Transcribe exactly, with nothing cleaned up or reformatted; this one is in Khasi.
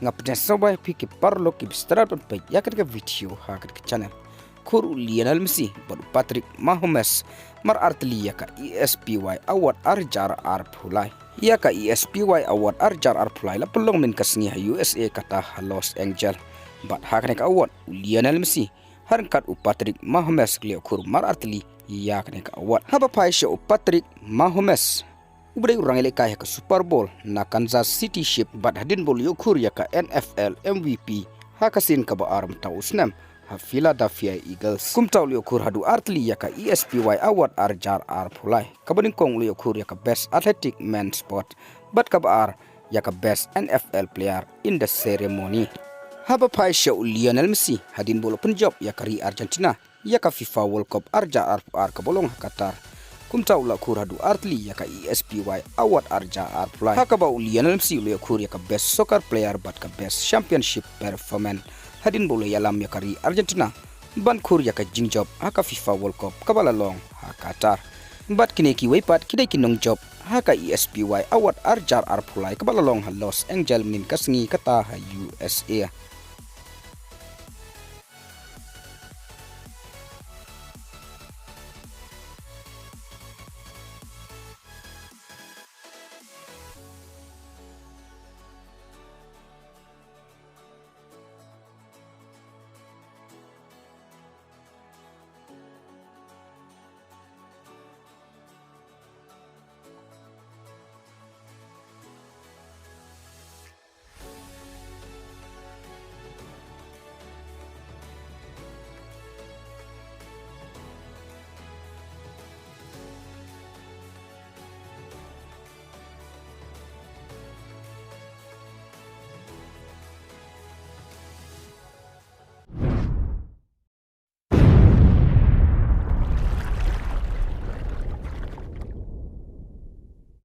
Nga pdiang sngewbha ïa phi ki paralok kiba sdang ban peit ïa kane ka video ha kane ka channel. Khur u Lionel Messi bad u Patrick Mahomes mar artylli ïa ka E S P Y Award arhajar arphew lai. Ïa ka E S P Y Award arhajar arphew lai la pynlong mynne ka sngi ha U S A kata ha Los Angeles. Bad ha kane ka award u Lionel Messi ha ryngkat u Patrick Mahomes ki la ïoh khur mar artylli ïa kane ka award. Haba phai sha u Patrick Mahomes, uba dei u rangïalehkai ha ka Super Bowl na Kansas City Chiefs bad hadien ba u la ïoh khur ïa ka N F L M V P ha ka sien kaba ar mynta u snem ha Philadelphia Eagles. Kumta u la ïoh khur haduh artylli ïa ka E S P Y Award arhajar arphew lai. Kaba nyngkong u la ïoh khur ïa ka Best Athletic Men's Sport bad kaba ar ïa ka Best N F L Player in the Ceremony. Haba phai sha u Lionel Messi, hadien ba u la pynjop ïa ka ri Argentina ïa ka FIFA World Cup arhajar arphew ar kaba long ha Qatar. Kumta u la khur haduh artylli ïa ka E S P Y Award arhajar arphew lai. Ha kaba u Lionel Messi u la ïoh khur ïa ka Best Soccer Player bad ka Best Championship Performance hadien ba u la ïalam ïa ka ri Argentina ban khur ïa ka jingjop ha ka FIFA World Cup kaba la long ha Qatar. Bad kine kiwei pat ki dei ki nongjop ha ka E S P Y Award arhajar arphew lai kaba la long ha Los Angeles mynne ka sngi kata ha U S A.